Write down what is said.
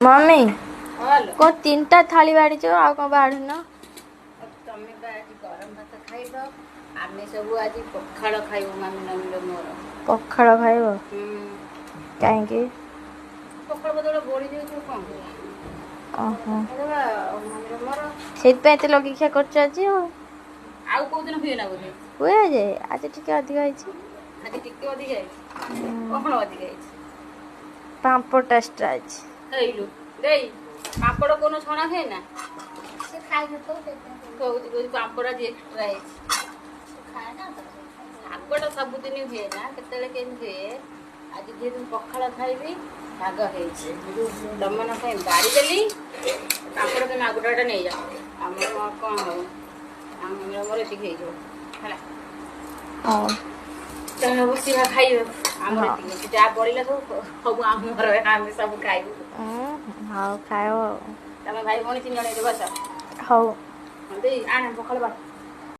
Mummy, hello. କଣ ତିନିଟା ଥାଳି ବାଢିଛ? ଆଉ କଣ ବାଢୁନ? ତମେ ବା ଆଜି ଗରମ ଭାତ ଖାଇବ, ଆମେ ସବୁ ଆଜି ପଖାଳ ଖାଇବୁ, ମାମି ନମିର ମୋର। ପଖାଳ ଖାଇବ? ହୁଁ। କାହିଁକି? ପଖାଳ ବଦଳ ବଢି ଯାଉଛି, କଣ କରିବା? ଓହୋ। ଖାଇଦବା ଆଉ ମାମିର ମୋର। ସେଇଥିପାଇଁ ଏତେ ଲଗେଇଖିଆ କରୁଛ ଆଜି ଆଉ। ଆଉ କୋଉ ଦିନ ହୁଏ ନା ବୋଧେ? ହୁଏ ଯେ, ଆଜି ଟିକେ ଅଧିକ ହେଇଛି। ଆଜି ଟିକେ ଅଧିକା ହେଇଛି। କଣ ଅଧିକା ହେଇଛି? ପାମ୍ପଡ଼ଟା ଏକ୍ସଟ୍ରା ଅଛି। ହେଇଲୁ ଦେଇ, ପାମ୍ପଡ଼ କୋଉନ ଛଣା ହୁଏ ନା? ସେ ଖାଇନଥିବ ସେଥିପାଇଁ। କହୁଛି କହୁଛି ପାମ୍ପଡ଼ ଆଜି ଏକ୍ସଟ୍ରା ହେଇଛି। ସେ ଖାଏ ନା ତ। ଶାଗଟା ସବୁଦିନ ହୁଏ ନା, କେତେବେଳେ କେମିତି ହୁଏ। ଆଜି ଯେହେତୁ ମୁଁ ପଖାଳ ଖାଇବି, ଶାଗ ହେଇଛି, ତମମାନଙ୍କ ପାଇଁ ବାଢ଼ିଦେଲି। ପାମ୍ପଡ଼ ତମେ ଆଉ ଗୋଟେ ଗୋଟେ ନେଇଯାଅ। ଆମର କଣ ହବ, ଆମର ମୋର ଏତିକି ହେଇଯିବ ହେଲା। ହଉ। ତମେ ବସିବା ଖାଇବାକୁ, ଆମର ହଁ। ଏତିକି ଅଛି। ଯାହା ବଳିଲା ସବୁ ସବୁ ଆମର, ଆମେ ସବୁ ଖାଇବୁ। ହଉ, ଖାଇବ ଆଉ। ତମେ ଭାଇ ଭଉଣୀ ତିନି ଜଣ ଏଇଠି ବସ। ହଉ। ହଁ, ଦେଇ ଆଣେ ପଖାଳ ବାଢ଼।